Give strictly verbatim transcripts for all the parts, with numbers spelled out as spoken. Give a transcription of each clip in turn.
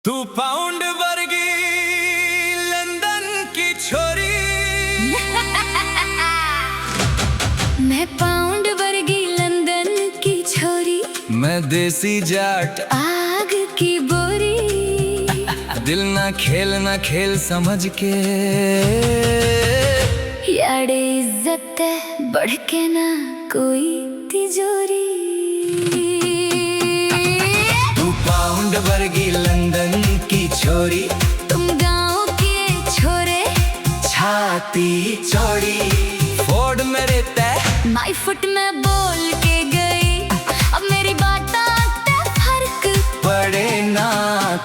तू पाउंड वर्गी लंदन की छोरी। मैं पाउंड वर्गी लंदन की छोरी। मैं देसी जाट आग की बोरी। दिल ना खेल, ना खेल समझ के। यारे इज्जत तै बढ़ के ना कोई तिजोरी। तू पाउंड वर्गी लंदन की छोरी। तुम गांव के छोरे। छाती चौड़ी। फोर्ड मेरे तै। माई फुट में बोल के गई। अब मेरी बातां तै फर्क पड़े ना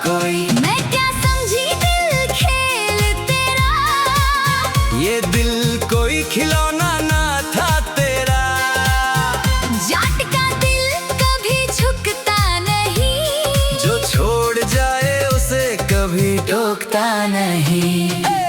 कोई। मैं क्या समझी दिल खेल तेरा। ये दिल कोई खिलौना ना था तेरा। जाट का दिल कभी झुकता नहीं। जो छोड़ जाए उसे कभी टोकता नहीं।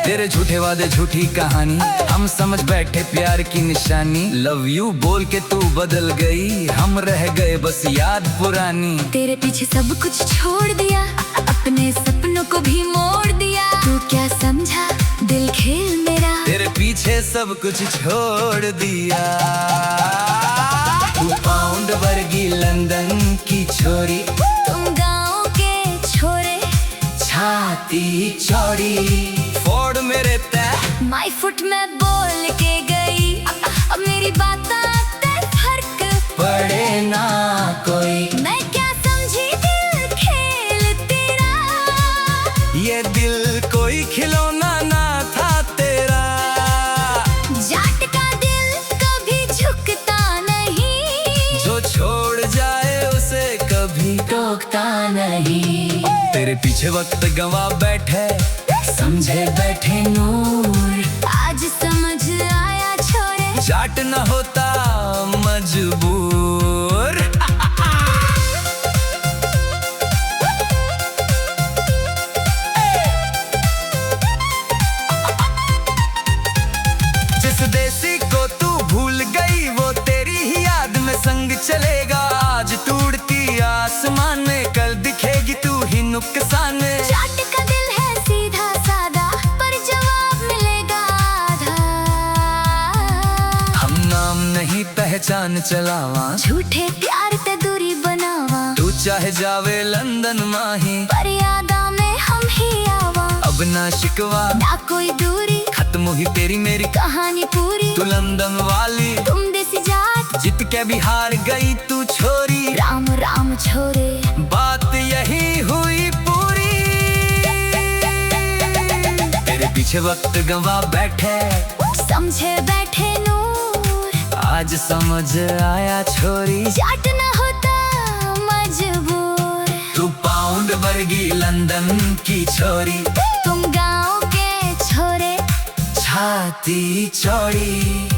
तेरे झूठे वादे, झूठी कहानी, हम समझ बैठे प्यार की निशानी। लव यू बोल के तू बदल गई, हम रह गए बस याद पुरानी। तेरे पीछे सब कुछ छोड़ दिया, अपने सपनों को भी मोड़ दिया। तू क्या समझा दिल खेल मेरा। तेरे पीछे सब कुछ छोड़ दिया। तू पाउंड वर्गी लंदन की छोरी। तुम गांव के छोरे। छाती चौड़ी। फोर्ड मेरे तै। माई फुट में बोल के गई। अब मेरी बातां तै फर्क पड़े ना कोई। मैं क्या समझी दिल खेल तेरा। ये दिल कोई खिलौना ना था तेरा। जाट का दिल कभी झुकता नहीं। जो छोड़ जाए उसे कभी टोकता नहीं। तेरे पीछे वक्त गंवा बैठे। समझे बैठे नूर। आज समझ आया छोरे। जाट न होता मजबूर। जिस देसी को तू भूल गई, वो तेरी ही याद में संग चलेगा। आज तू उड़ती आसमान में, कल दिखेगी तू ही नुकसान में। जाट का दिल है सीधा साधा, पर जवाब मिलेगा आधा। हम नाम नहीं पहचान चलावा। झूठे प्यार ते दूरी बनावा। तू चाहे जावे लंदन माही। पर यादा में हम ही आवा। अब ना शिकवा। ना कोई दूरी। खत्म हुई तेरी मेरी। कहानी पूरी। तू लंदन वाली। तुम देसी जाट। जीत के भी हार गई तू छोरी। राम राम छोरे। बात यही हुई पूरी। तेरे पीछे वक्त गंवा बैठे। समझे बैठे नूर। आज समझ आया छोरी। जाट ना होता मजबूर। तू पाउंड वर्गी लंदन की छोरी। तुम गांव के छोरे। छाती चौड़ी।